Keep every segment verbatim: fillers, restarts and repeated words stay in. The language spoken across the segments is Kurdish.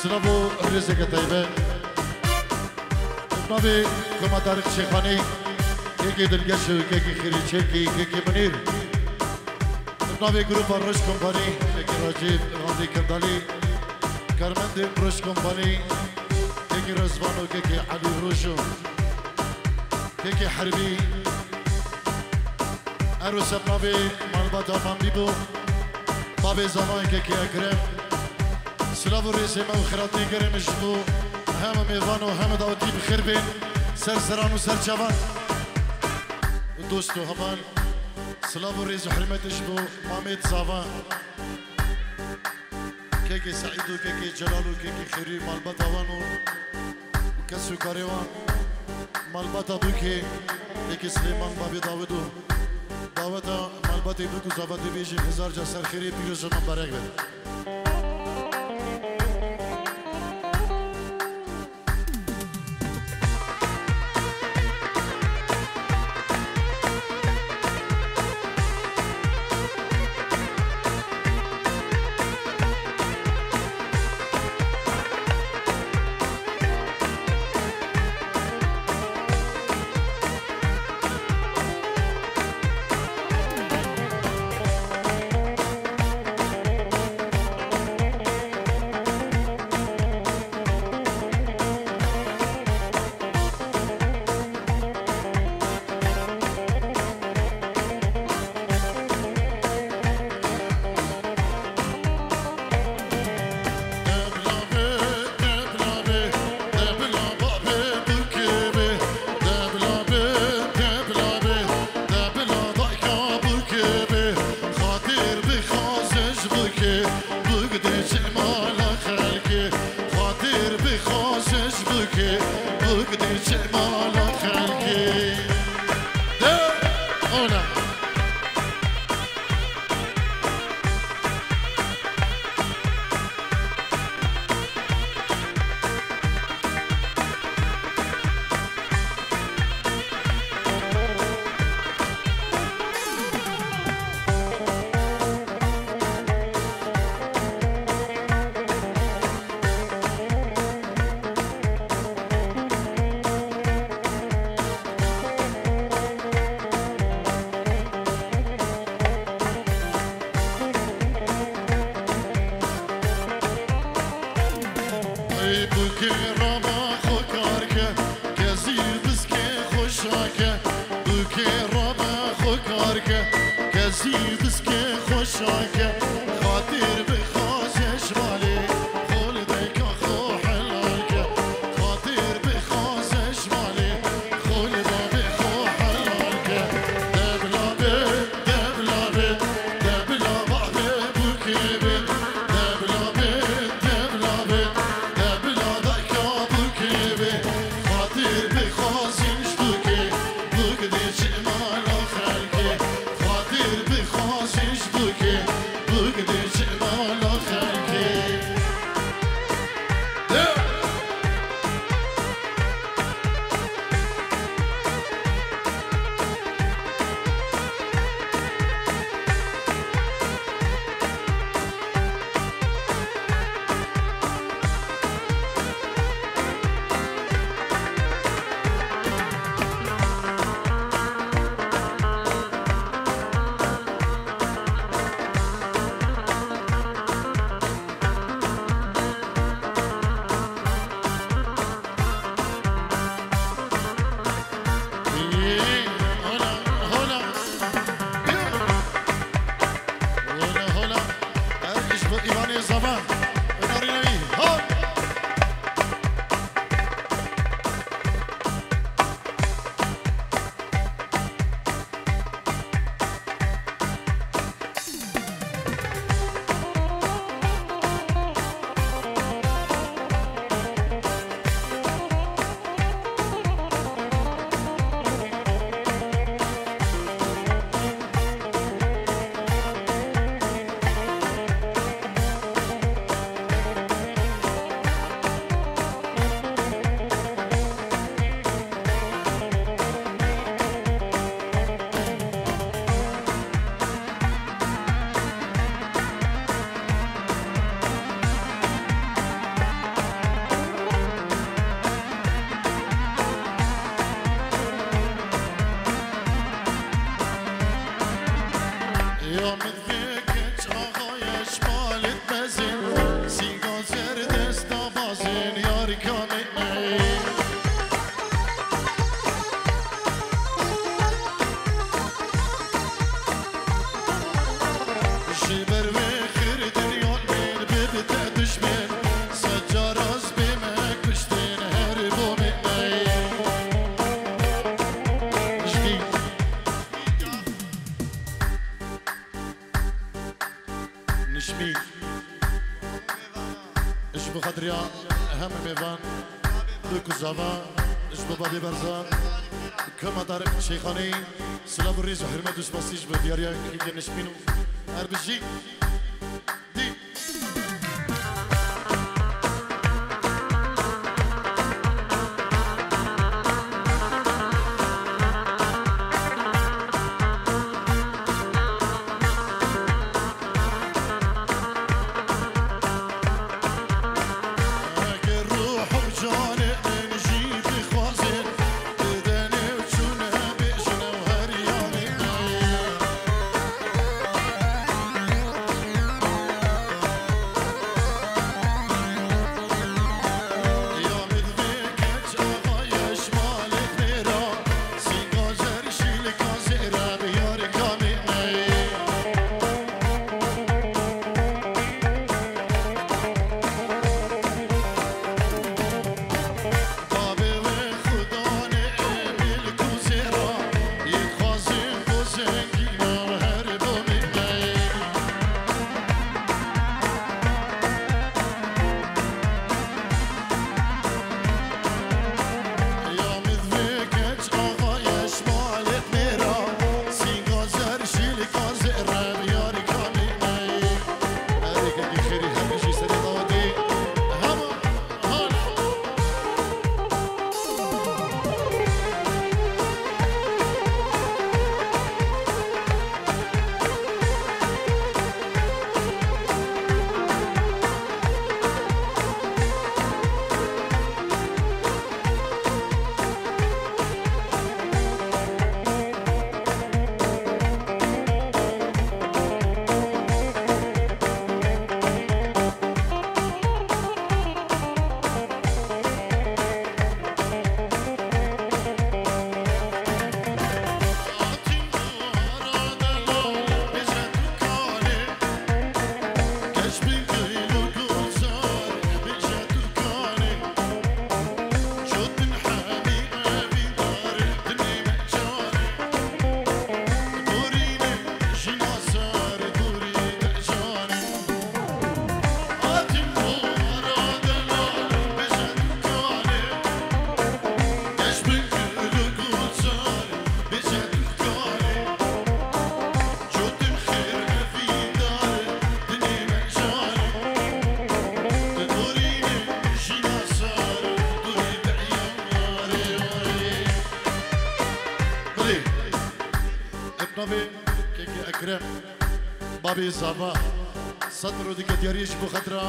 Silav û rêzeke taybet. Navê Koma Tarîk Şêxanî, kekê Dilgeş û kekê Xêrî Çekî, kekê Munîr. Navê Grupa Roj Kompanî, kekê Racîb, Xandî Kendalî, karmendê Roj Kompanî, kekê Rezvan û kekê Elî Rojo, kekê Herbî. Ero ser navê malbata Mamdî bû, bavê Zavan kekê Ekrem. Silav û rêzê me û xêratî gerê min ji bo heme mêvan û heme dawetî bi xêr bên, ser seran û ser çavan. Dost û heval, silav û rêz û hurmet ji bo Mamêd Zava, kekê Seîd û kekê Celal û kekê Xêrî, malbata wan û kes û karê wan, malbata Bûkê, kekê Silêman, babê Dawid û daweta malbatê Bûk û Zava dibêjin hezar ca ser xêrê, pîroz û mibarek be. Ey bûkê rama xwe kar ke, kezî biskê xweşa ke. Bûkê rama xwe kar ke, kezî biskê xweşa ke. Xatir bixwaze ji malê, xwe li dayka xwe helal ke. Xatir bixwaze ji malê, xwe li bavê xwe helal ke. Devla be, devla be, devla bavê bûkê be. Devla be, devla be, devla dayka bûkê be. Xatir bixwazin ji bûkê, bûk dê çi mala xelkê. Xatir bixwazin ji bûkê, bûk Bi xatirî hemî mêvan, bi kuzava, ji bo babê Berzan, Kema Tarîq Şeyxanî, silav û rêz û hurmet û spasî ji bo diyariya kekê nişmîn û her bijî. Dî. Eger ruh û canê min jî bixwazin, didene û çûne bêjine û her yanê me. Ya min divê keç axa ye ji malê mêra, sînga zer şîlika zêre bi yarê kamê me. Babê wê xudanê ê milk û zêra, yê dixwazin bo zengîna her domê me. Ya min divê keç axa ye ji malê mêra, sînga zer şîlika zêre bi yarê kamê me. Erê kekê xêrî her bijî serê dawetê. Hema hala. Bilê. Ev navê kekê Ekrem, babê Zava, sed ro dike diyariyê ji bo xetira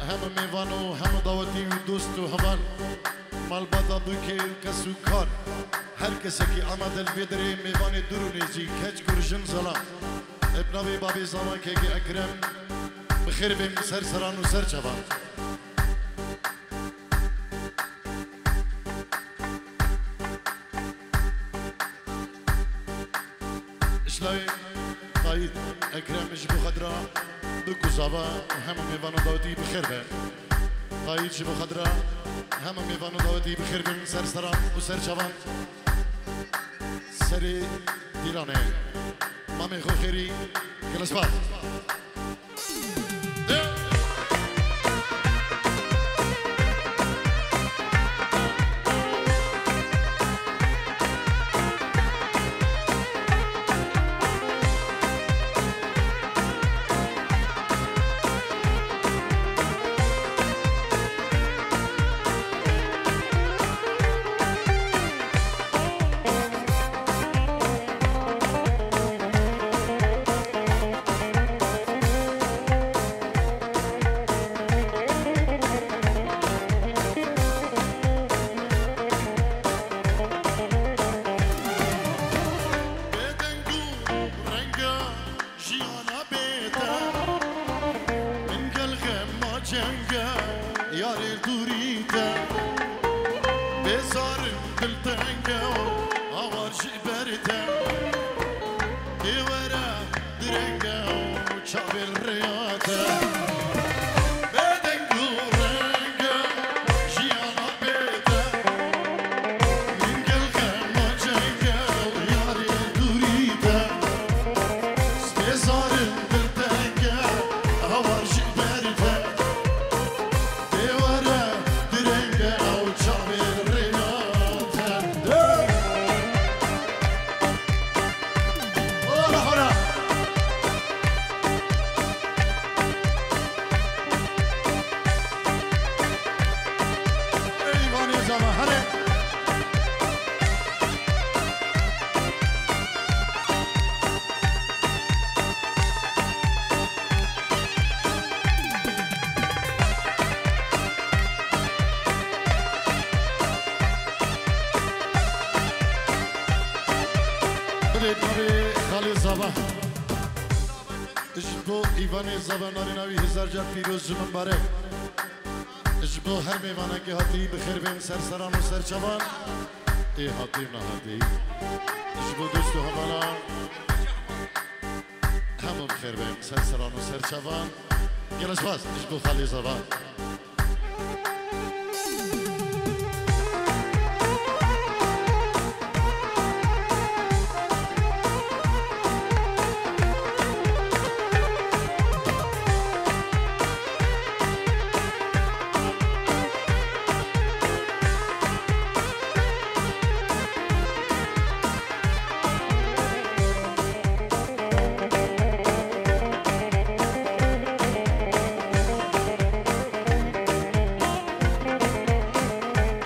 hemû mêvan û hemû dawetî û dost û heval, malbata bûkê û kes û kar, her kesekî amade li vê derê mêvanê dûr û nêzî, keç, kur, jin, zelal. Ev navê babê Zava kekê Ekrem, bi xêr bên ser seran û ser çavan. Ji layê Qayîd Ekrem ji bo xetira bi kuzava û hemû mêvana dawetî bi xêr be. Qayîd ji bo xetira hemû mêvana dawetî bi xêr bin ser seran û ser çavan. Serê dîlanê. Mamê xwe xêrî, gelespa. Bêdeng û renga jiyana bê te, min gel xema cenga yarê dûrî te. Bêzar im, dilteng e û awar ji ber te. Ê were direng e û çavê li rêya te. Bêdeng û reng e jiyana bê te. Min gel xema ceng e û yarê dûrî te. Bêzar im, dilteng e, awar ji ber te. Tabi Xalê Zava. Ji bo Îvanê Zava, narîna wî hezar car pîroz û mibarek. Ji bo her mêvanekê hatî bi xêr bên ser seran û ser çavan. Ê hatî û nehatî. Ji bo dost û hevalan. Hemû bi xêr bên ser seran û ser çavan. Gelek spas ji bo Xalê Zava.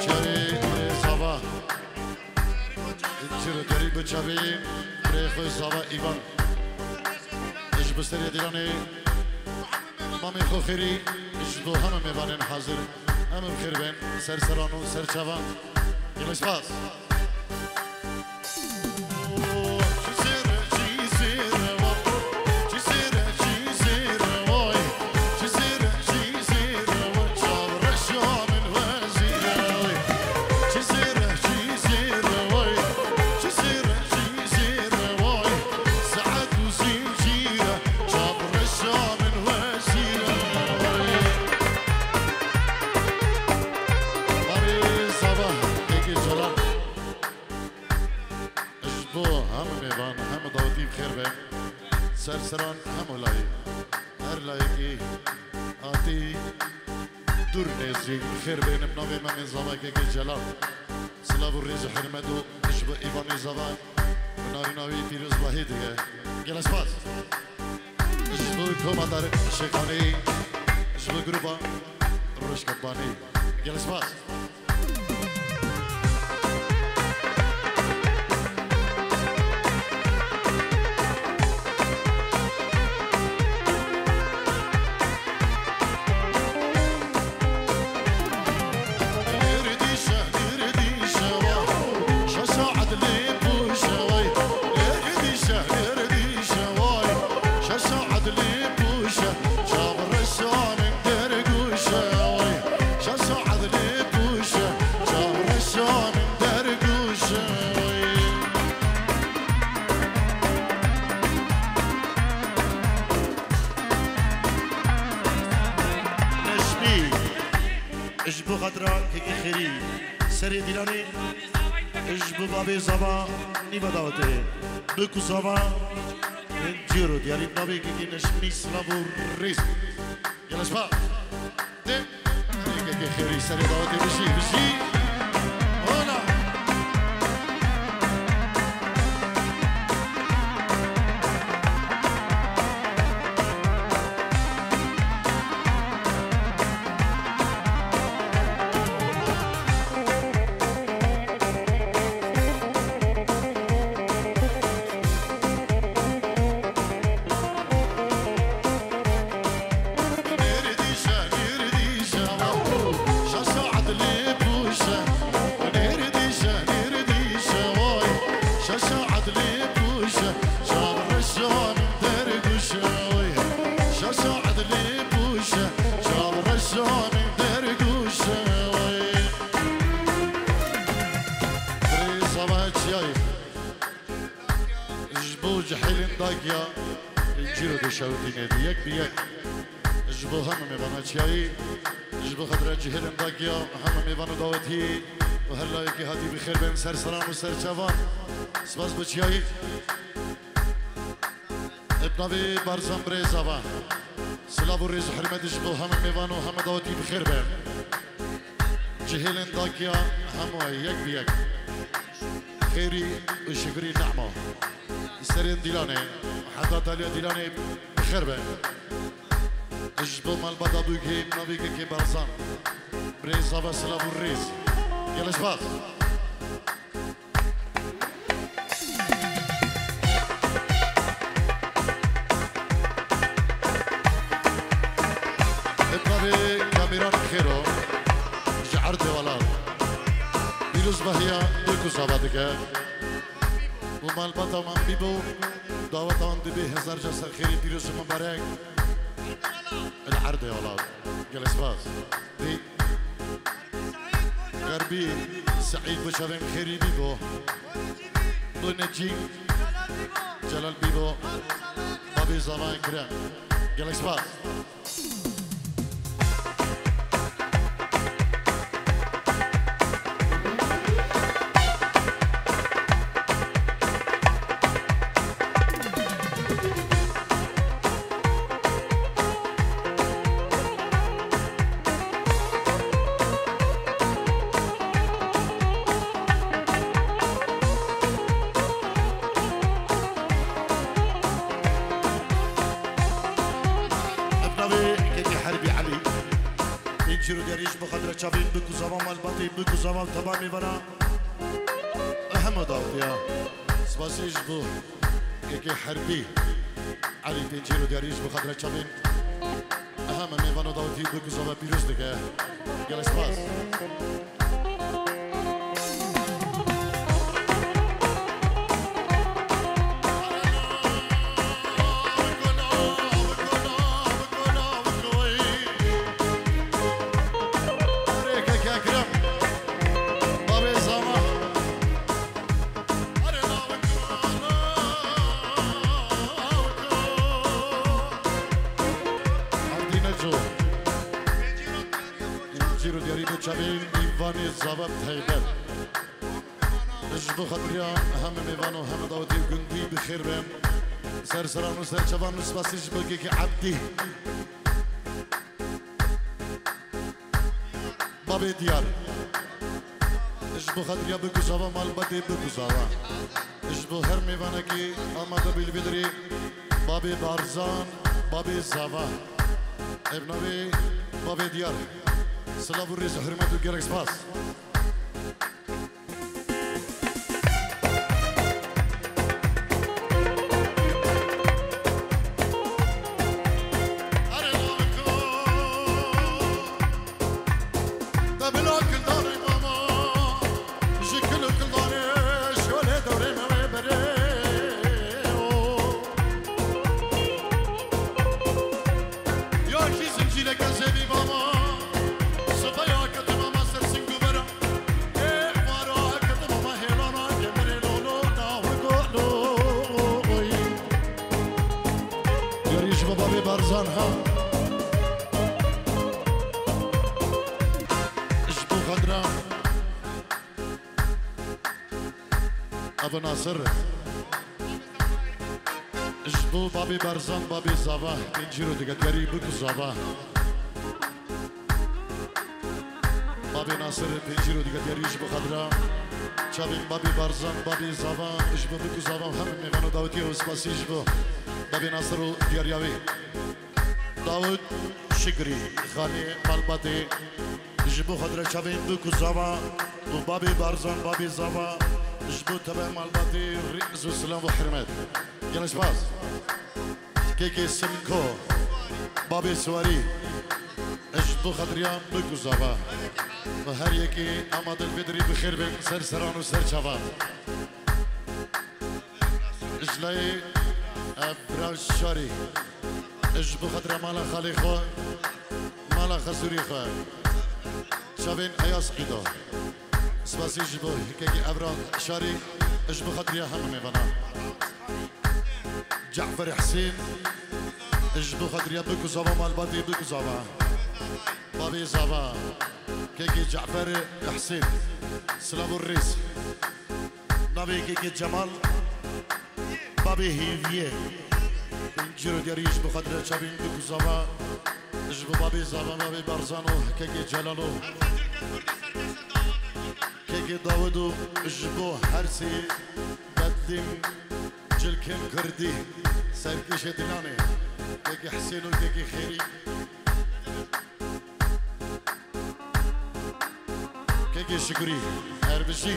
Çarê Zava. Çiro derî bi çavê birê xwe Zava Îvan. Ji bo serê dîlanê mamê xwe xêrî, ji bo hemû mêvanên hazir, hemû bi xêr bên, ser seran û ser çavan. Gelek spas. Ji bo hemû mêvan, hemû dawetî bi xêr be. Ser seran hemû layî. Her layekî hatî dûr nêzî bi xêr bên, bi navê Memê Zava Kekê Celal. Silav û rêz û hurmet û ji bo Îvanê Zava bi narîna wî pîrozbahî dike. Gelek spas. Ji bo Komadar Şêxanî, ji bo gruba Rojketbanî. Gelek spas. Neşmî, ji bo xatira Kekê Xêrî, serê dîlanê, ji bo bavê Zava, nîva dawetê, bi ku Zava, cîro diyarî navê Kekê Neşmî, silav û rêz. Gelek spas. De, Kekê Xêrî, serê dawetê bijî, bijî. Hola. Birê Zava Çiyayê. Ji bo cihêlên dagiya, cîro dişewitînê di yek bi yek. Ji bo hemû mêvana çiyayî, ji bo xatira cihêlên dagiya, hemû mêvan û dawetî û her layekî hatî bi xêr bên ser seran û ser çavan. Spas bo çiyayî. Bi navê Barzan Birê Zava. Silav û rêz û hurmet ji bo hemû mêvan û hemû dawetî bi xêr be. Cihêlên dakiya hemû yek bi yek. Xêrî û şivirî nehma. Serên dîlanê, heta taliya dîlanê bi xêr be. Ji bo malbata Dûgê, navê Kekê Barzan. Birê Zava silav û rêz. Gelek spas. Bi navê Kamîran Xêro ji erdê welat pîrozbahiya Dûk û Zava dike û Malbata wan bîbo, daweta wan dibê hezar ca ser xêrê pîroz û mibarek. Li erdê wala. Gelek spas. Dê Gerbî Seîd bi çavên xêrî bîbo. Bi Necî Celal bîbo. Babê Zava Ekrem. Gelek spas. Ev navê kekê Herbî Elî. Pêncîro diyarî ji bo xatira çavên bik û zava malbatê, bik û zava teba mêvana. Hema dawetiya. Spasî ji bo kekê Herbî Elî, Pêncîro diyarî ji bo xatira çavên hema mêvana dawetî bik û zava pîroz dike. Gelek spas. Cîro diyarî bo çavên Îvanê Zava Teybet. Ji bo xatiriya heme mêvan û heme dawetî û gundî bi xêr bin. Ser seran û ser çavan û spasî ji bo kekê Ebdî. Babê Diyar. Ji bo xatiriya bik û zava malbatê bik û zava. Ji bo her mêvanekî amade bî li vê derê Babê Barzan, Babê Zava. Ev navê Babê Diyar. Silav û rêz û hurmet û gelek spas. Ya jî zincîreke zevî baba, sibeya ketime me ser sing û bera. Ê, vara ketime me hêlana kemerê lolo da û golo. Yarî ji bo babê Barzan ha. Ji bo xedra Ebu Nasir. Ji bo babê Barzan, babê Zava, pêncîro digeterî bik û zava. Babê Nasir, pêncîro digeterî ji bo xedra çavên babê Barzan, babê Zava, ji bo bik û zava û hemî mêvan û dawetî û spasî ji bo babê Nasir û diyariya wê. Dawud Şikrî, xalê malbatê, ji bo xedra çavên bik û zava û babê Barzan, babê Zava, ji bo tebe malbatê rêz û silav û hurmet. Gelek spas. Kekê Simko, babê Siwarî, ji bo xedriya bik û zava. Û her yekê amade li vê derê bi xêr bin ser seran û ser çavan. Ji layê, e, bira Şarî, ji bo xatira mala xalê xwe, mala xezûrî xwe, çavên Eyas Qîdo. Spasî ji bo kekî Evra Şarî, ji bo xatiriya hemû mêvana. Cafer Hesên, ji bo xatiriya bik û zava malbatê bik û zava. Babê Zava, kekî Cafer Hesên, silav û rêz. Navê kekê Cemal, babê Hêviyê. Pêncîro diyarî ji bo xatira çavên bik û zava, ji bo babê Zava, babê Barzan û kekê Celal û kekê Dawid û ji bo her sê bedlîn cilkên Kurdî, serkêşê Dilanê, kekê Hesên û kekê Xêrî. Kekê Şikurî, her bijî.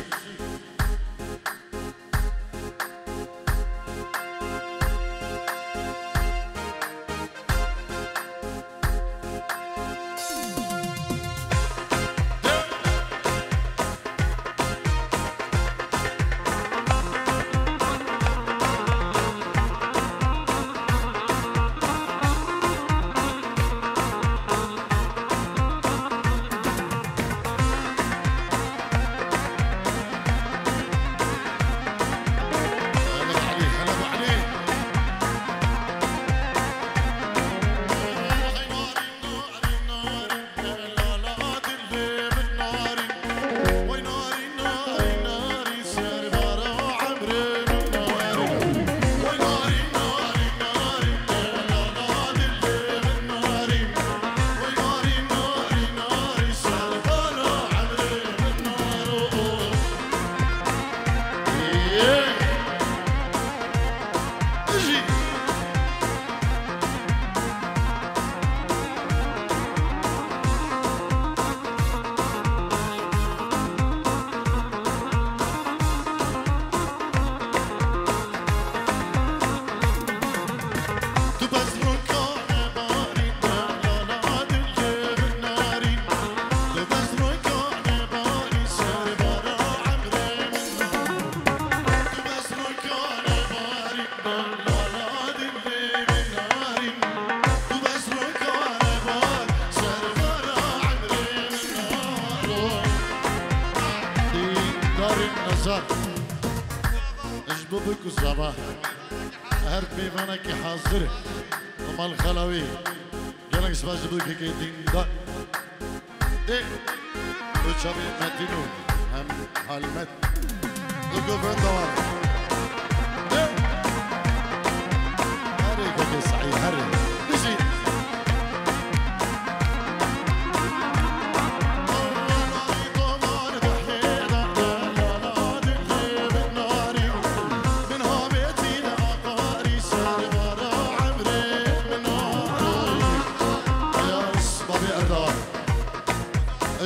Sar. Ji bo bik û zava. Her mêvanekî hazir. Mal xelawî. Gelek spas ji bo kekê dîndar. Ê, û çavê Metîn û hem Halmet. Û govenda wan. Ê, herê kekê Seîd, herê. Bijî.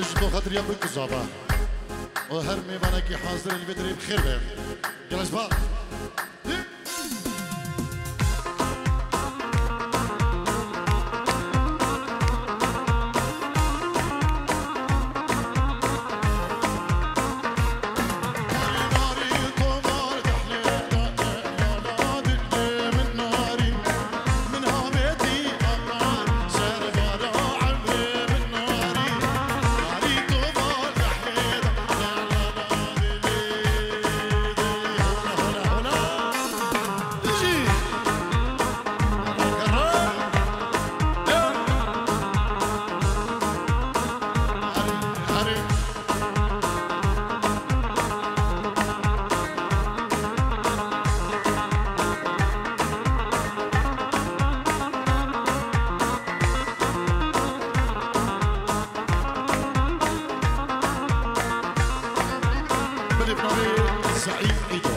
Ji bo xatir ya bik û zava. Û her mêvanekî hazir li vê derê bi xêr be. Gelek spas. Bilê navê Seîd Îdo.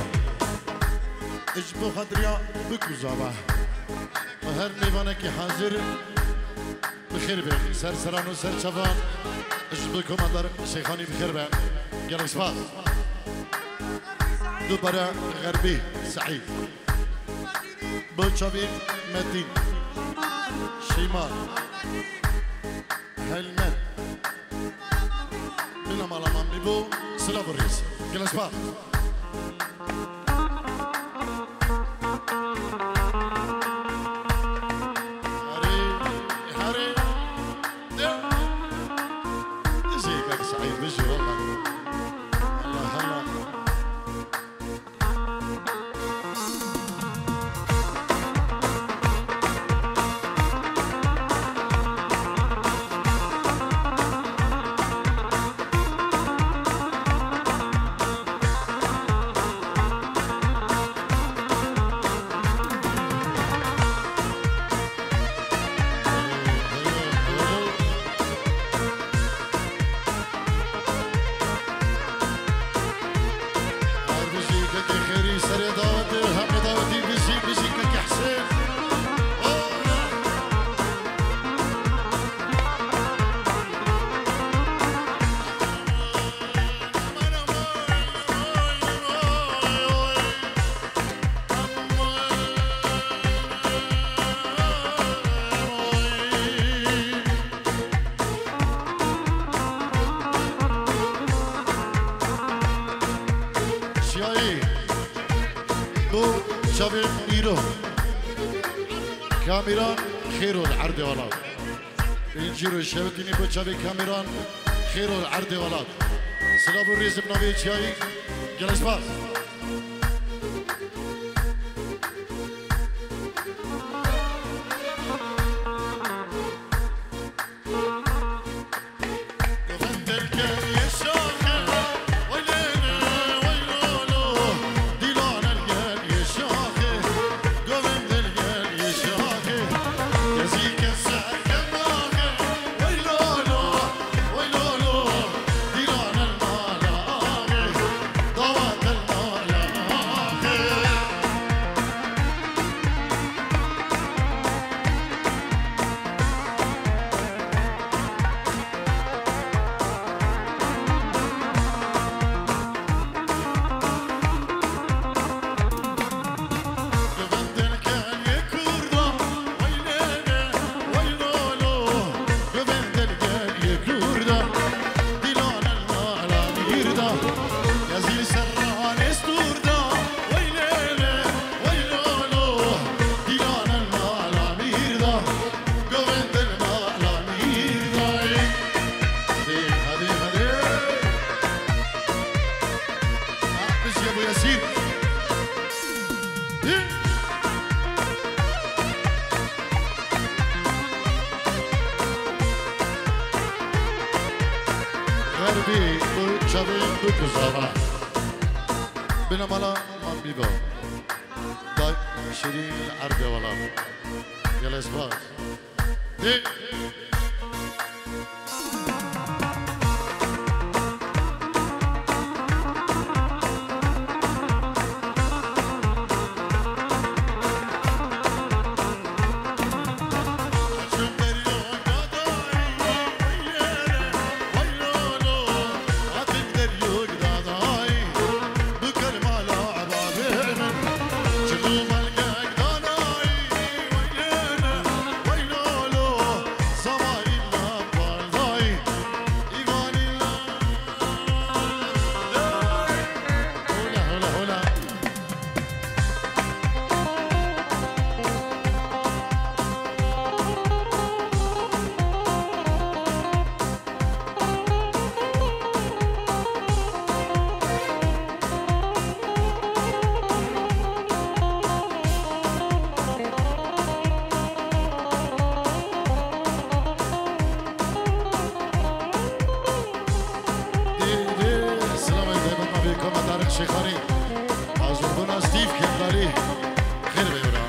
Ji bo xatiriya bik û zava. Her mêvanekî hazir. Bi xêr be. Ser seran û ser çavan. Ji bo komandar Şeyxanî bi xêr be. Gelek spas. Dubare Xerbî Seîd. Bo çavî Metîn. Şîmar. Helmet. Bila mala mamî bo. Silav û rêz. Gelek spas. Herê, herê. Bijî kak Seîd, bijî, wela. Allah, Allah. Her bijî kekê Xêrî serê dawetê, hemî dawetî bijî, bijî kekê Hesên. Çiyayê bo çavê îro. Kamîran Xêro li erdê welat. Încîro Şewitînî bo çavê Kamîran Xêro li erdê welat. Silav û rêz bi navê çiyayê. Gelek spas. Bi, bi çavê bi kuzava. Bina mala man bîba. Day şirîn erde wala. Gelez bak. Hey. Dê, dê, silavê dê, bi navê Koma Tarîk Şêxanî. Hazir bûna Steve Kendalî. Xêr be wira.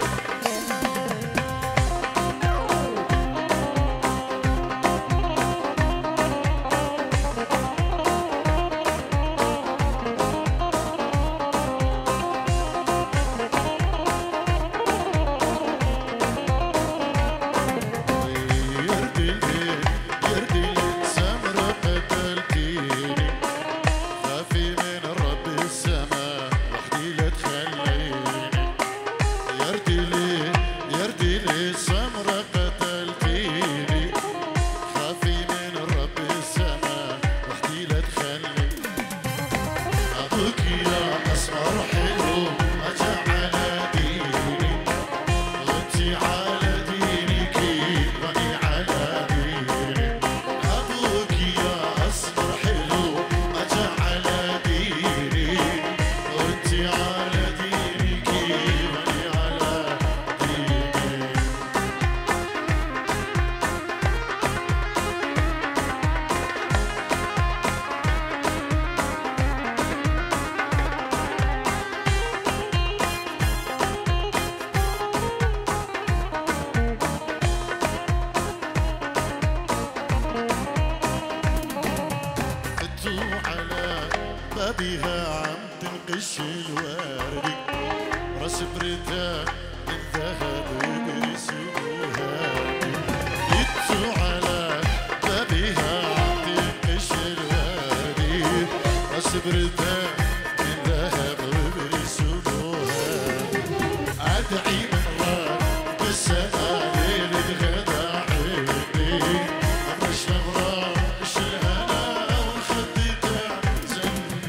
فتوا على بابها عم تنقش الوردي. راس بريتها من ذهب وبرسومها. فتوا على بابها عم تنقش الوردي. راس بريتها من ذهب وبرسومها. أدعي من رب السما ليلة غدا عيني. مش نغرة، مش الهنا وخدي تعزمني.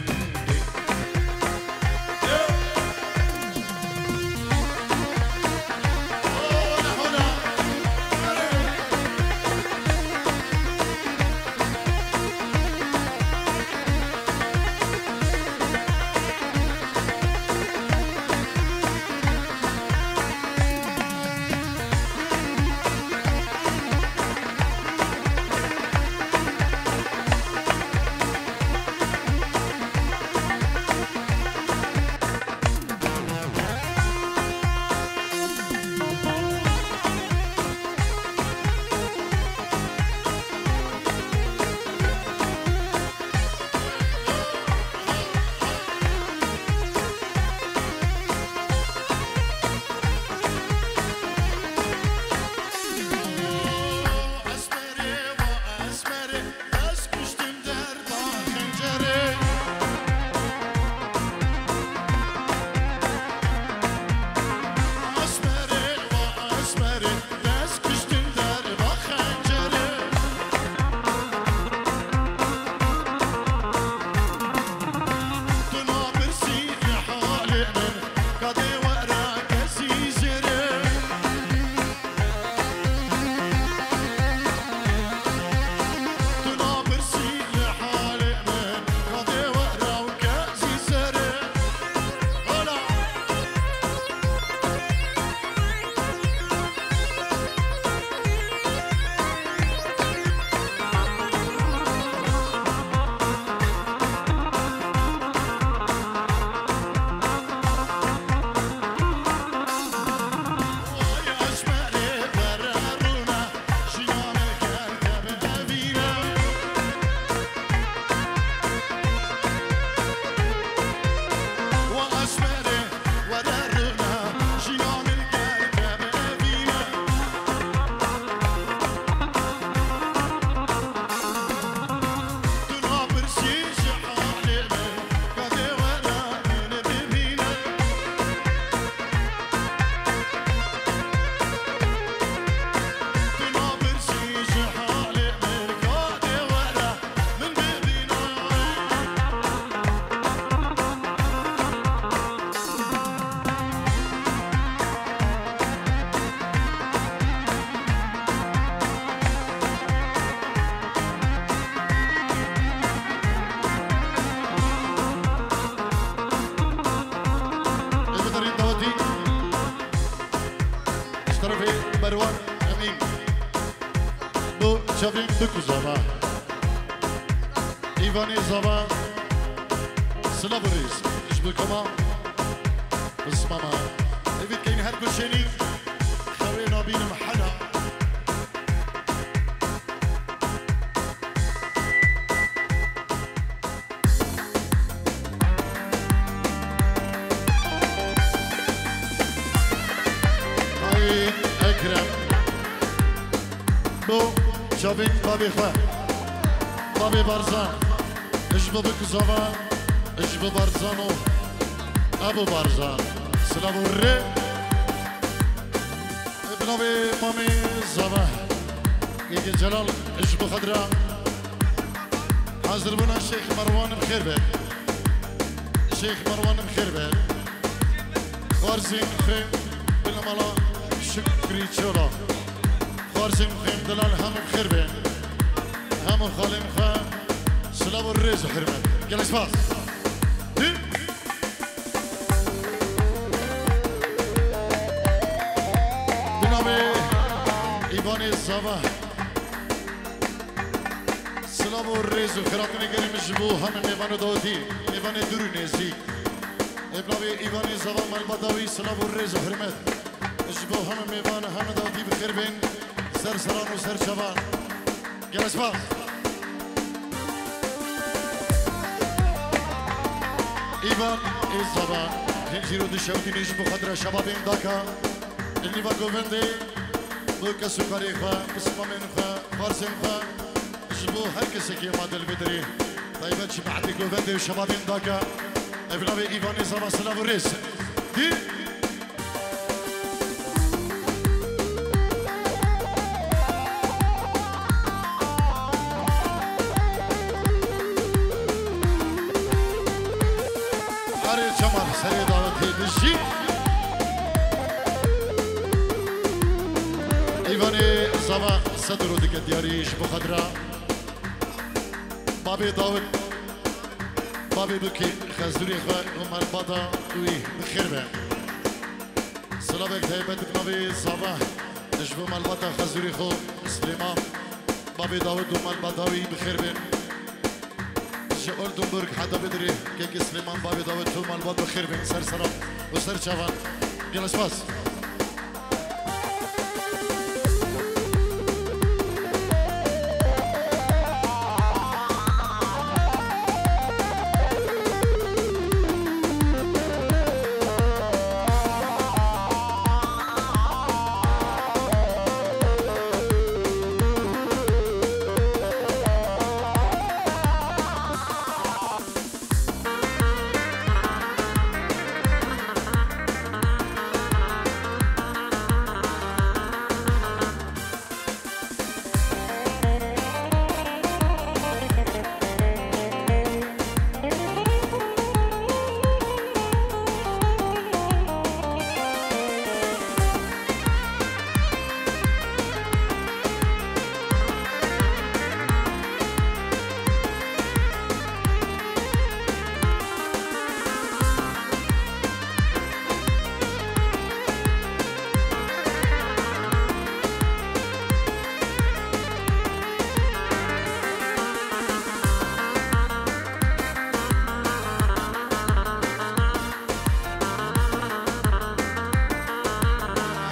Çavên Bik û Zava. Îvanê Zava. Silav û rêz. Ji bo koma. Pismama. Evît keyn her ku şênî. Xewê nabînim hela. Ay Ekrem. Bo çavên babê xwe. Babê Barzan. Ji bo Bik û Zava. Ji bo Barzan û Ebo Barzan. Silav û rê. Bi navê Mamê Zava. Yekê Celal ji bo xwe dira. Hazirbûna Şêx Merwan bi xêr be. Şêx Merwan bi xêr be. Xwarzên xwe bi mala Şukrî Çola. Xwarzên xwe delal hemû bi xêr be. Hemû xalên xwe silav û rêz û hurmet. Gelek spas. Di- Bi navê Îvanê Zava. Silav û rêz û xiratinê gerî min ji bo hemî mêvan û dawetî, mêvanê dûr û nêzîk. Ê bi navê Îvanê Zava malbata wî silav û rêz û hurmet. Ji bo hemî mêvan, hemî dawetî bi xêr bên, ser seran û ser çavan. Gelek spas. Îvan ê Zava, hêncîro dişewtînê ji bo xatir şebabên Daka, li nîva govendê, bo kes û karê xwe, pismamên xwe, xwarzên xwe, ji bo her kesekê ma di li vê derê, taybet ji mehdê govendê û şebabên Daka, ev navê Îvanê Zava silav û rêz. Dî- Arê Cemal serê dawetê bijî. Îvanê Zava sedro dike diyarî ji bo xwe dira. Babê Dawid, babê Bikî, xezûrê xwe û malbata wî bi xêr be. Silavek taybet bi navê Zava ji bo malbata xezûrê xwe Silêman, babê Dawid û malbata wî bi xêr bin. Ji Oldenburg heta vê dirê kekê Silêman, babê Dawid û malbat bi xêr bin, ser seran û ser çavan. Gelek spas.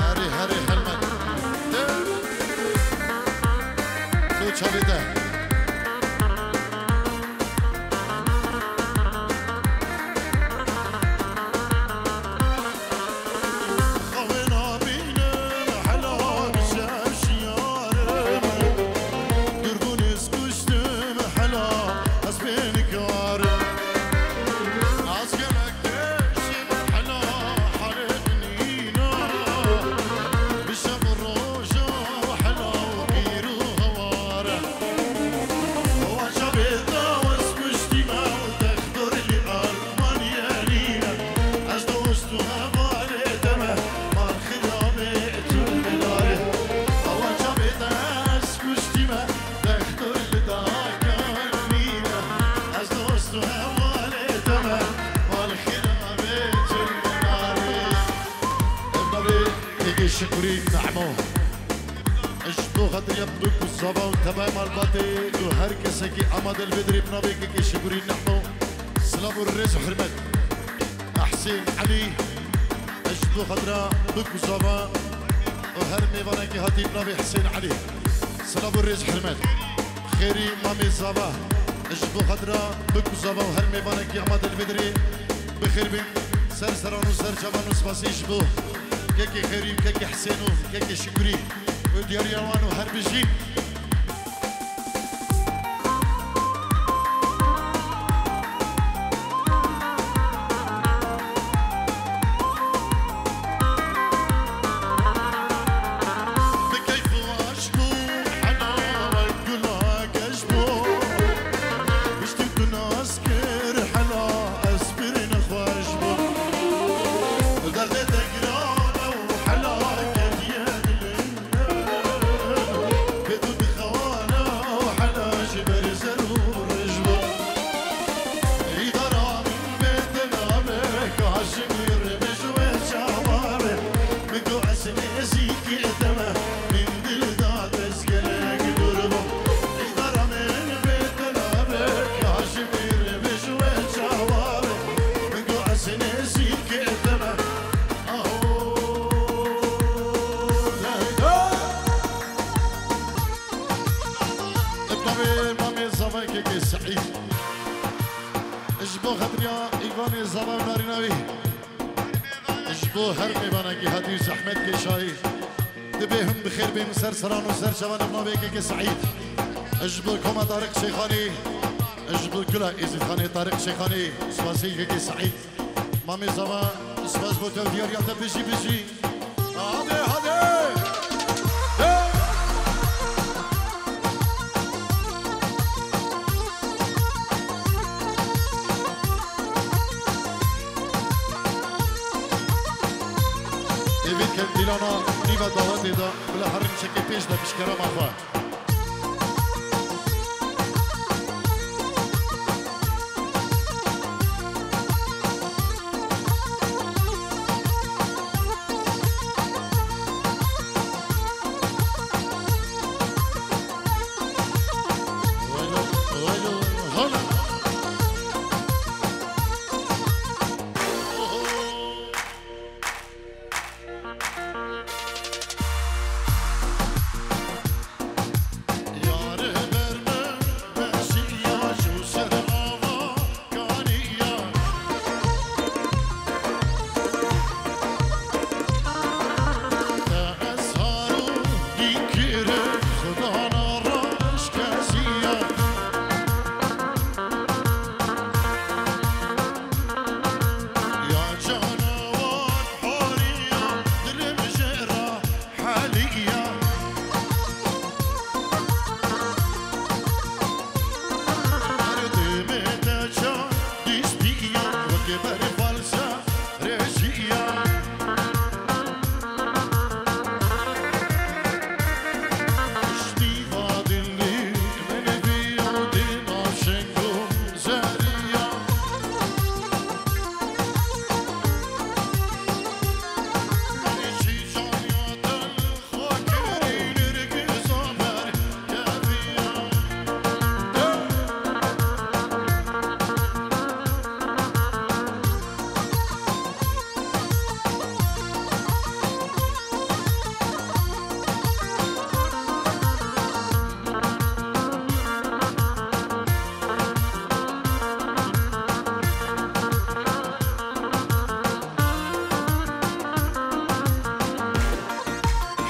Herê, herê, helmet. Tu çavê de. Xewê nabînim hela bi şev şiyarê min. Durbûn ez kuştim hela ez pê nikarim. Ez gelek têşim hela halê min nîna. Bi şev û roja hela û pîr û hewar e. Wa çavê dawis kuştî me û textor li Almanya nîne. Ez dost û hevalê te me, mal xirabê tu li dar e. Wa çavê dawis kuştî me, textor li Daka nîne. Ez dost û hevalê te me, mal xirabê tu li dar e. Ev navê Ege Şikurî Nehmo. Ji bo xatir ya Bik û Zava û tevayê malbatê û her kesekî amade li vê dirê bi navê kekê Şikurî nehmo. Silav û rêz û hurmet. Ehsên Elî, ji bo xatira bik û zava û her mêvanekî hatî bi navê Hesên Elî. Silav û rêz hurmet. Xêrî mamê zava, ji bo xatira bik û zava û her mêvanekî amade li vê dirê bi xêr bên. Ser seran û ser çavan û spasî ji bo kekê Xêrî û kekê Hesên û kekê Şikurî û diyariya wan û her bijî. Bi keyf û aşk û hela gula geş bû. Piştî ku nas kir hela ez pir nexweş bûm. Derdê te giran e û hela ketiye dilê. Bê tu dixewana û hela ji ber zer û rij bû. Îdara min bê te nabe, ka ji mir bi ji wê çawa be. Min got ez nêzîkî te me, min dil da te ez gelek dûr bûm. Îdara min bê te nabe, ka ji mir bi ji wê çawa be. Min got ez nêzîkî te me. Aho, leyla. Bi navê mamê zavayê kekê Seîd. Ji bo xatiriya Îvanê zava û narîna wî. Ji bo her mêvanekî hatî zehmet kêşayî. Dibê hûn bi xêr bên ser seran û ser çavan bi navê kekê Seîd. Ji bo koma Tariq Şêxanî. Ji bo kula Êzîdxanê Tariq Şêxanî. Spasî kekê Seîd. Mamê zava, spas bo te û diyariya te bijî bijî. Hadi, hadi. Hey! Êvî kendîlana nîva dawetê de, bila herin çekê pêş de pişkera ma xwe.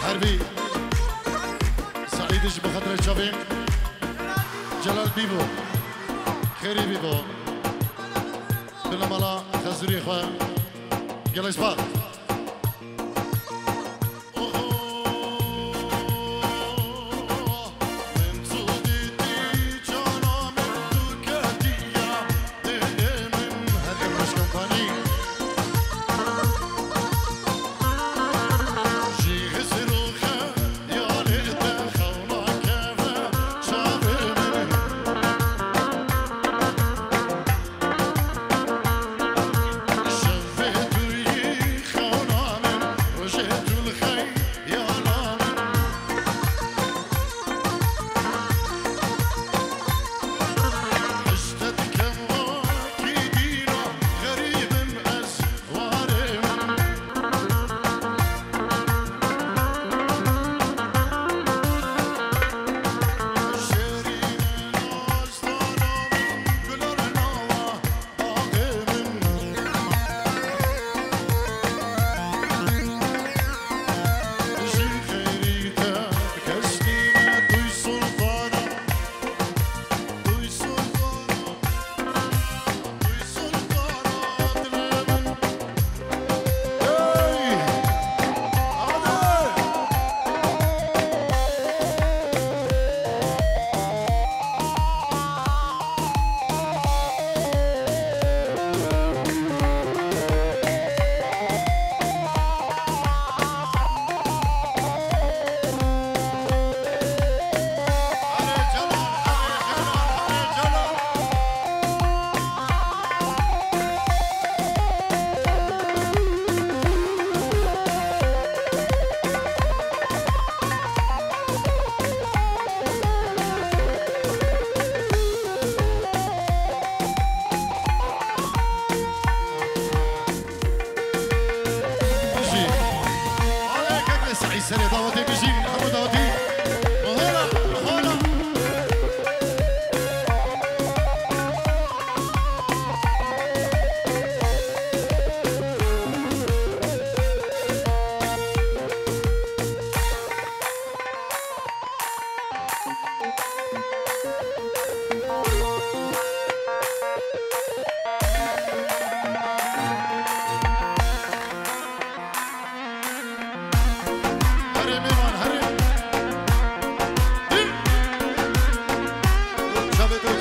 Herbî Seîdî ji bi xatirê çavên Celal bîbo. Xêrî bîbo. Bila mala xezûrê xwe. Gelek spas.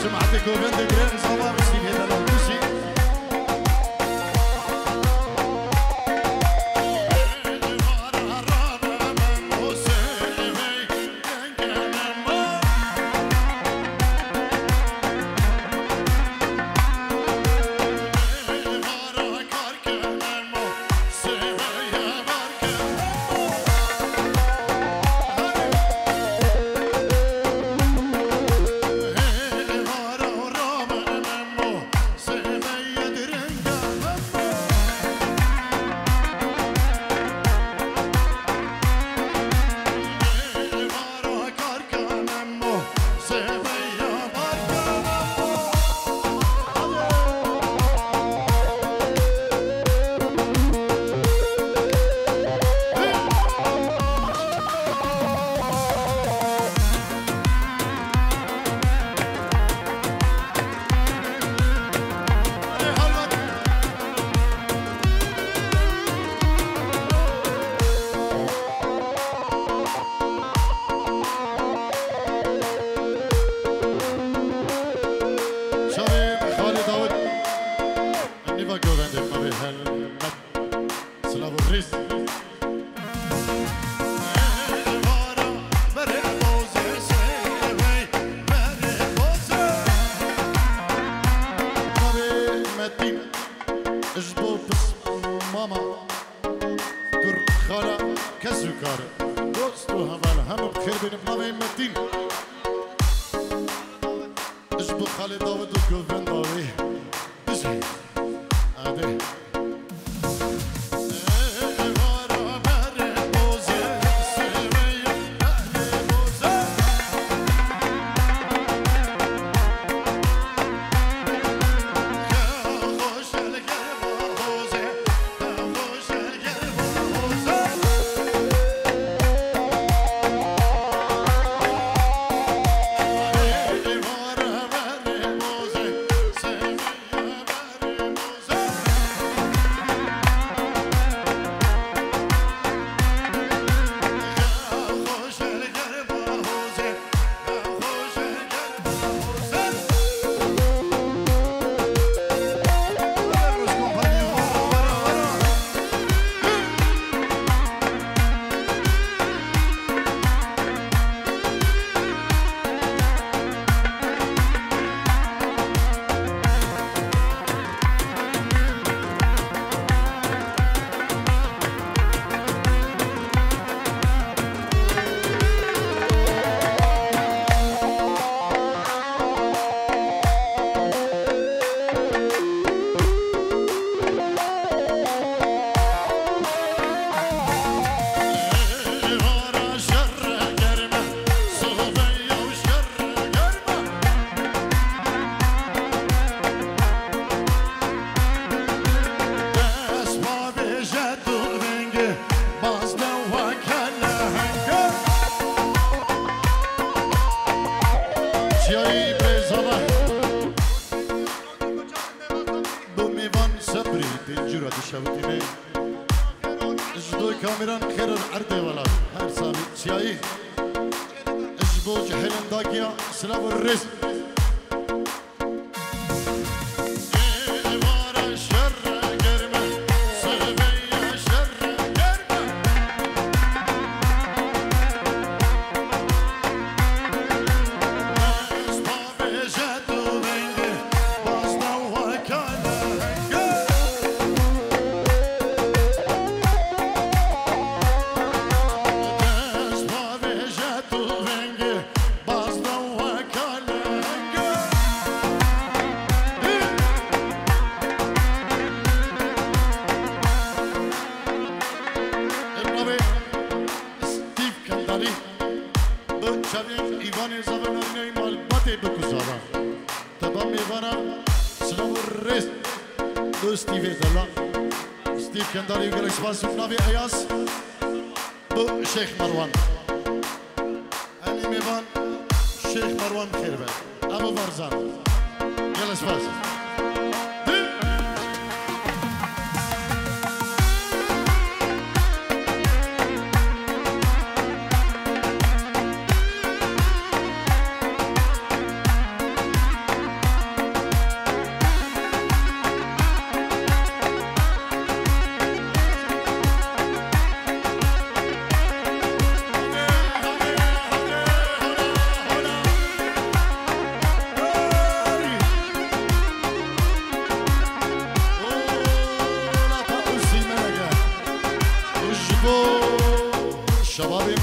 Cemaetê govendê girê, zava Stîfê Delal Kuşî. Çavê Xalê Dawid. Nîva govendê me bê helmet. Silav û rêz. Navê Metîn. Ji bo pismama, kur, xala, kes û kar, dost û heval hemû bi xêr bînin. Navê Metîn. Ji bo Xalê Dawid û govenda wê. Bijî. Adê. Çiyayî Brêzava. Bi mêvan sebrî tê cûra dişewitîne. Ji bo kameran xêr erdê welat. Her sabî çiyayî. Ji bo cihêlên dagiya silav û rêz. Steve Kendarî. Bi çavên Îvanê Zava navîneyî malbatê bikuzava. Teba mêvana silav û rêz. Bi Steve Dela. Steve Kendarî gelek spas û navê Eyas. Bi Şêx Merwan. Em ê mêvan Şêx Merwan xêr be. Ev Barzan. Gelek spas.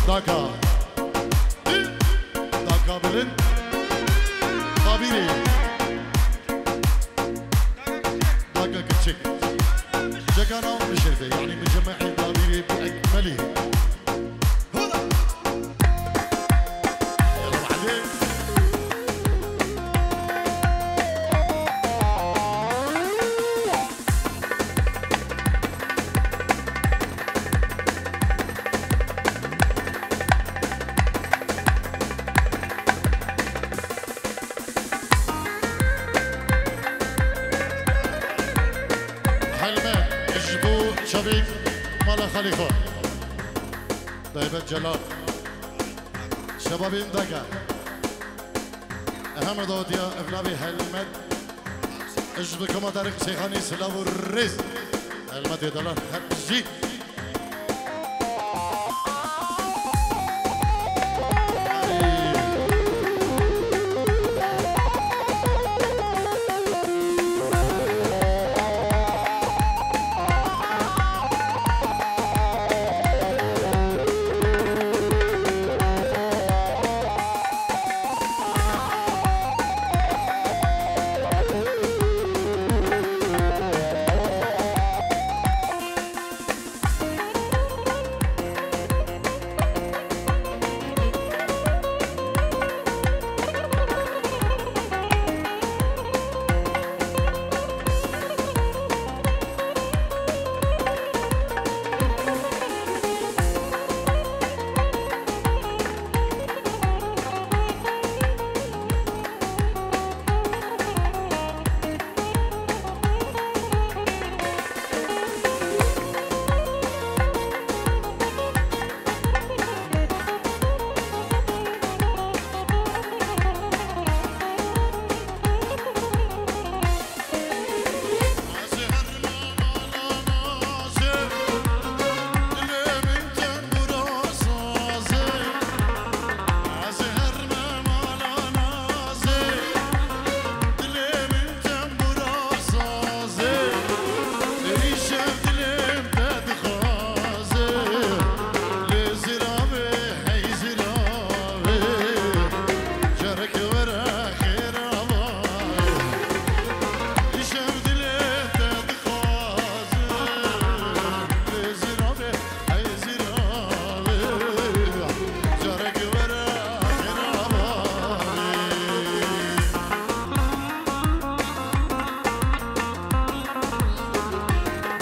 Daka. Daka bilind. Tabîrê. Daka kiçik. Cekana bişirfe, yani bi cemehî tabîrê bi ekmelî. Hura! Yalla hadi. Helme ji bo çavên mala xalê xwe. Taybet Celal. Şebabên Dege. Ehmed Odiya, ev navê Helmet. Ji bi koma Tarîk Şêxanî silav û rêz. Helmetê delal her jî.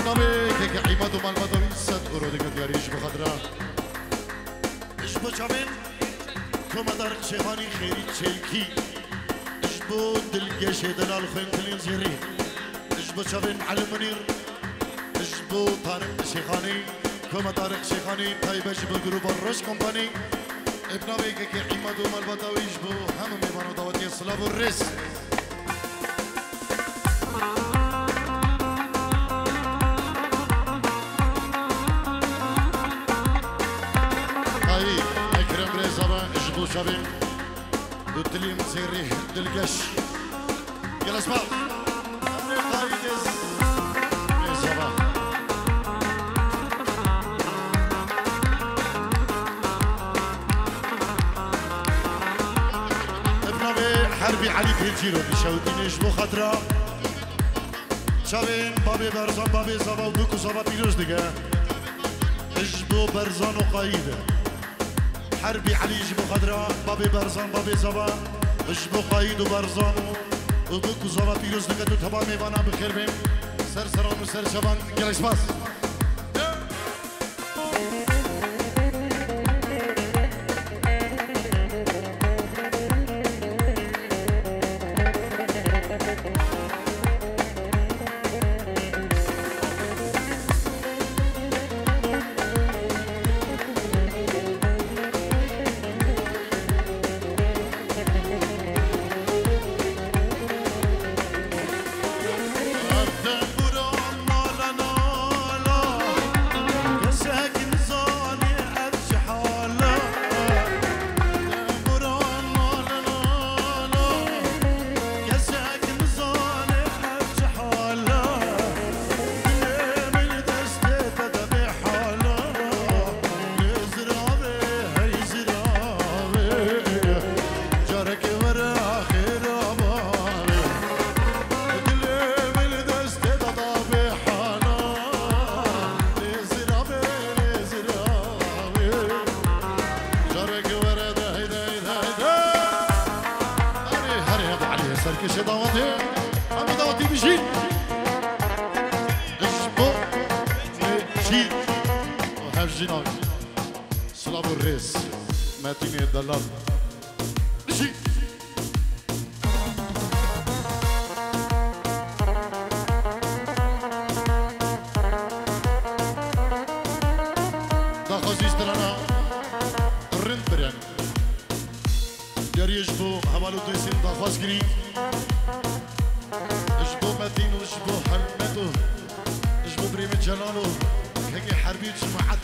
Navê keke Îmad û malbata wî sed euro dike diyarî ji bo xatira. Ji bo çavên Koma Tarîk Şêxanî Xêrî Çêlkî. Ji bo dilgeşê delal xwên tilên zêrî. Ji bo çavên Elî Munîr. Ji bo Tarîk Şêxanî. Koma Tarîk Şêxanî taybet ji bo grûba Roj Kompanî. Ê bi navê keke Îmad û malbata wî ji bo hemû mêvan û dawetiyê silav û rêz. Ay, Ekrem Rêzaba ji bo çavên û tilîm zêrî dilgeş. Gelesma. Emre Kayıdız. Rêzaba. Ev navê Herbî Elî Pêncîro dişewitîne ji bo xatira çavên babê Berzan, babê Zava û bik û zava pîroz dike. Ji bo Berzan û Qayîd. Herbî Elî ji bo xatira babê Berzan, babê Zava, ji bo Qayîd û Berzan û bik û zava pîroz dike. Tu teva mêvanan bi xêr bên. Ser seran û ser çavan gelek spas. Şê dawetê, hemî dawetî bijî. Ji bo Nêçîr û Hevjîna. Silav û rêz. Metînê delal. Bijî. Daxwazî strana rind birin. Yariyê ji bo heval û dostên daxwaz kirî. Ji bo Metîn û ji bo Helmet û ji bo birê min Celal û kengê Herbî û cemaet.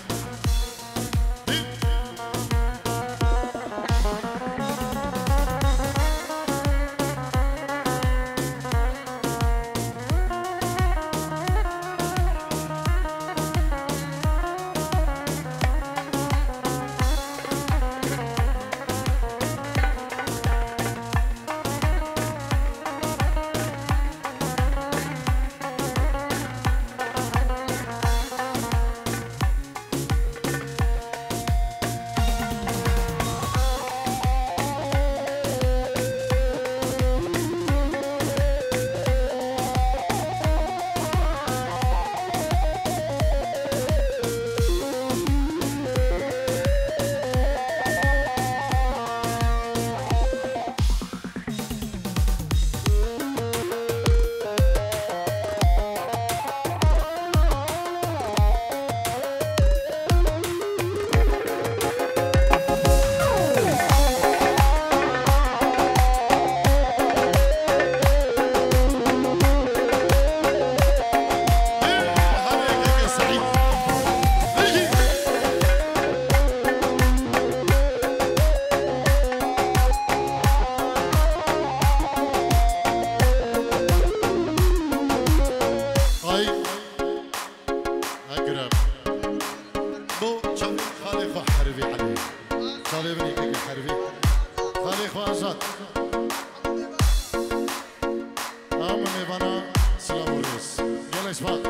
Ay, egrem. Bo çavê xalê xwe Hervî Elî. Çavê min yekekê Hervî. Xalê xwe Azad. Hemû mêvana silav û rêz. Gelek spas.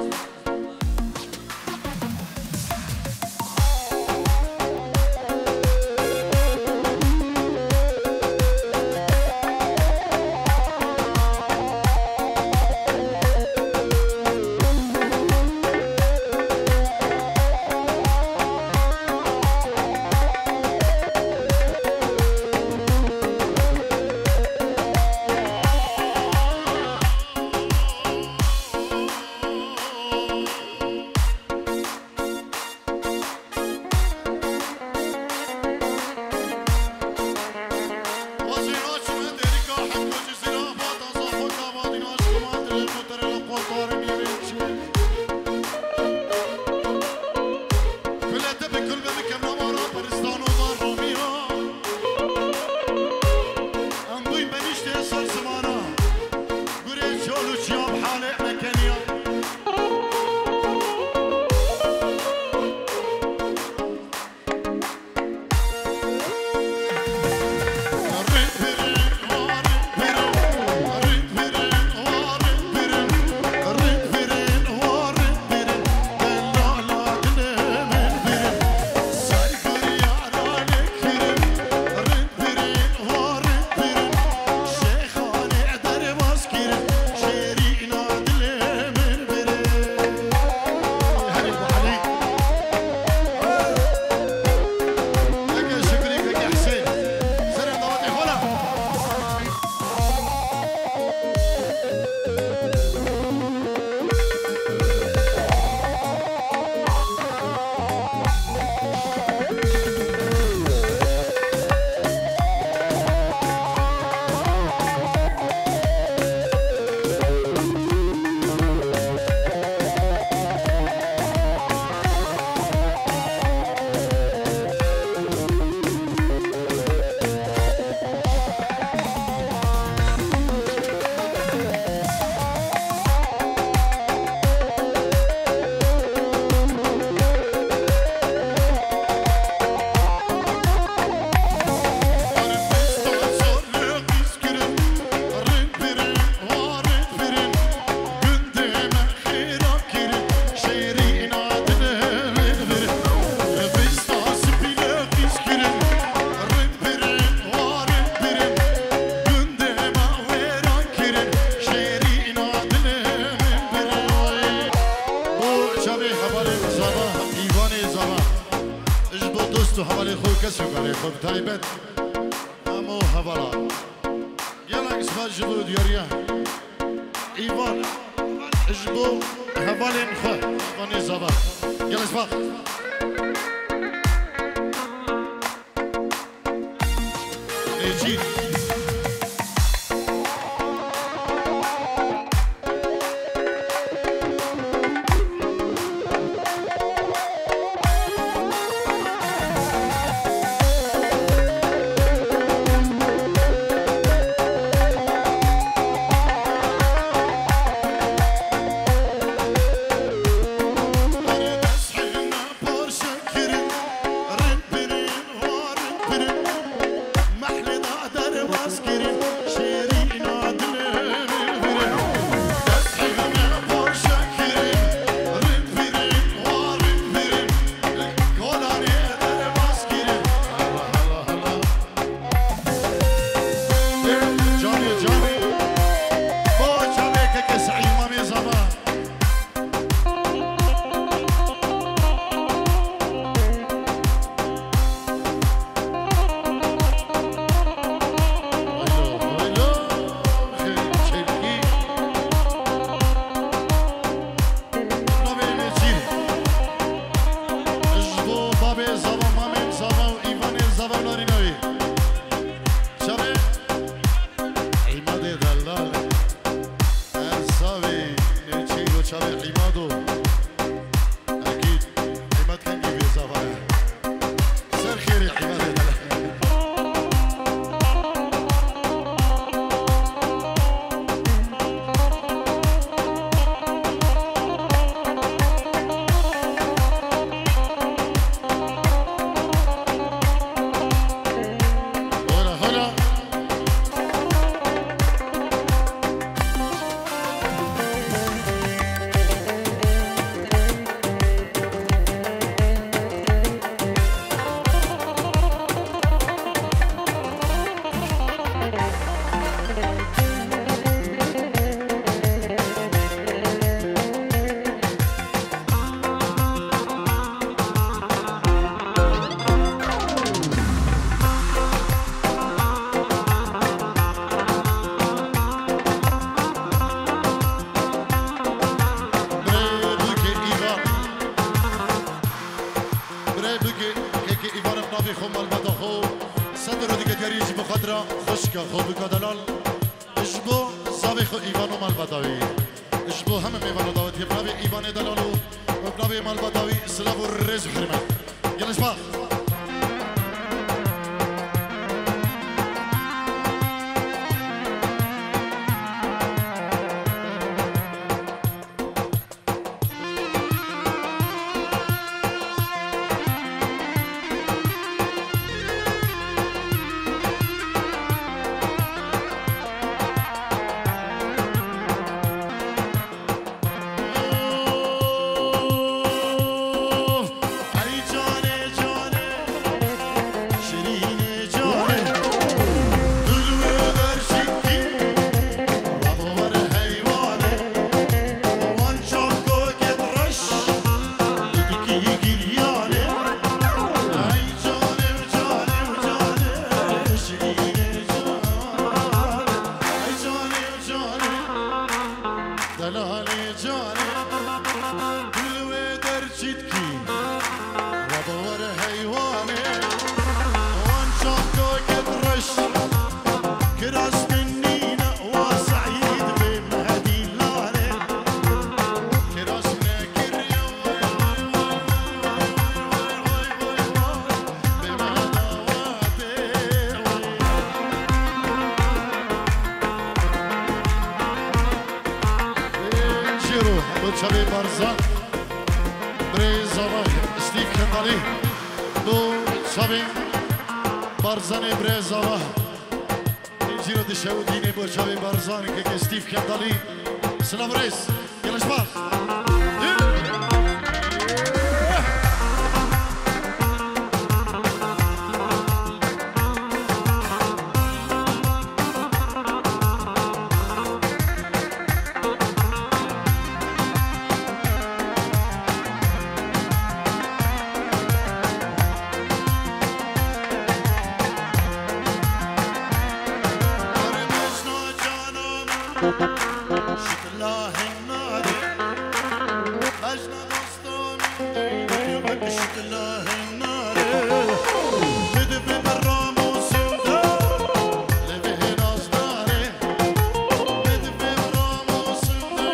Sokarê xwe bi taybet hemû hevalan. Gelek spas ji bo diyariya Îvan ji bo hevalên xwe, Îvanê Zava. Gelek spas. Ecî. Canê, canê. Bo çavê kekê Seîd Mamê Zava. Haylo, haylo, xêr, çepkî. Navê Nêçîr. Ji bo babê Zava, mamê Zava û Îvanê Zava û Narîna wî. Çavê Îmadê delal. Her savê Nêçîr û çavê Îmado. Ekîd, Îmad kengî vê zava ye. Ser xêrê Îmadê delal. Hola, hola. Birayê bûkê Îvan. Birayê bûkê kekê Îvan bi navê xwe malbata xwe. Sed euro dike diyarî ji bo xatira xwişka xwe bûka delal. Ji bo zavê xwe Îvan û malbata wî. Ji bo hemî mêvan û dawetiyê bi navê Îvanê delal û bi navê malbata wî silav û rêz û hurmet. Gelek spas. Delalê canê, dil wê derçîtkî, we bawer heywanê, wan çav kokêt reş, kiras min nîne, wa Seîd bê Mehedî lalê, kiras nekiriye, bê Meheda watê. Şêro, bo çavê Barzan, birê zava Steve Kendalî, bo çavê Barzanê birê zava. Şêro dişewitînê bo çavê Barzan, kekê Steve Kendalî. Silav û rêz. Gelek spas. Şitla hênare, bejna doston, şitla hênare. Bidivê beramo sinde, levê hênazdare. Bidivê beramo sinde.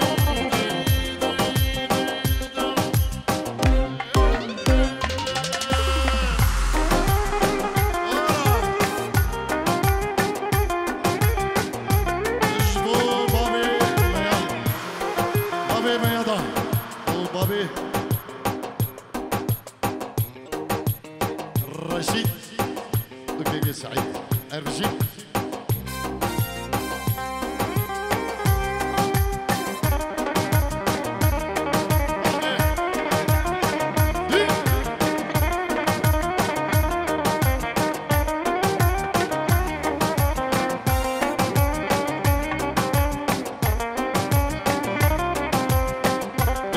Ji bo babê me ya, babê me ya da û babê Reşîd û kekê Seîd Erbijî.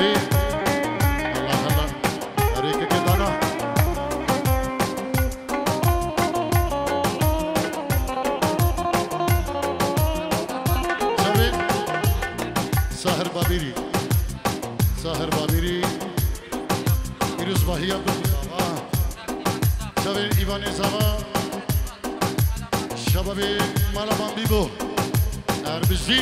Ê, Allah Allah. Erê kekê dana. Çavê Sahir Babîrî. Sahir Babîrî. Pîrozbahiya bi zava. Çavê Îvanê Zava. Şebabê mala Bambî bo. Erbijî.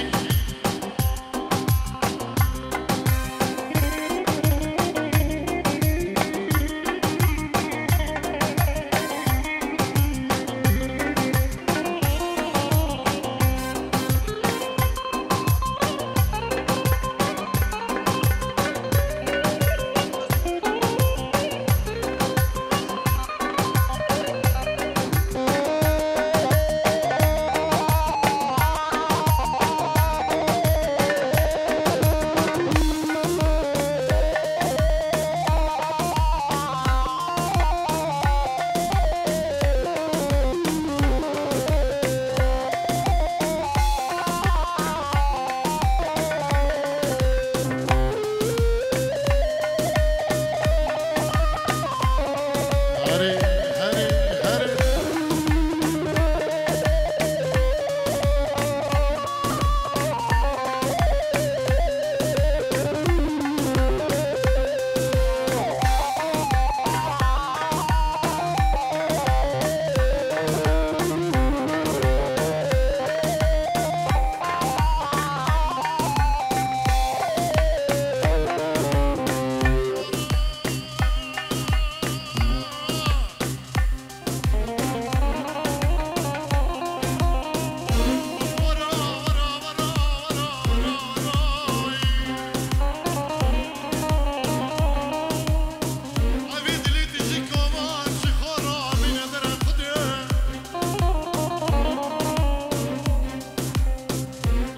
Herê, herê, herê.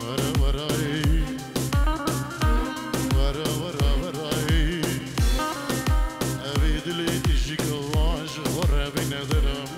Were were ey. Were were were ey. Evî dilê dijî ke wan ji xwe re vê nederim.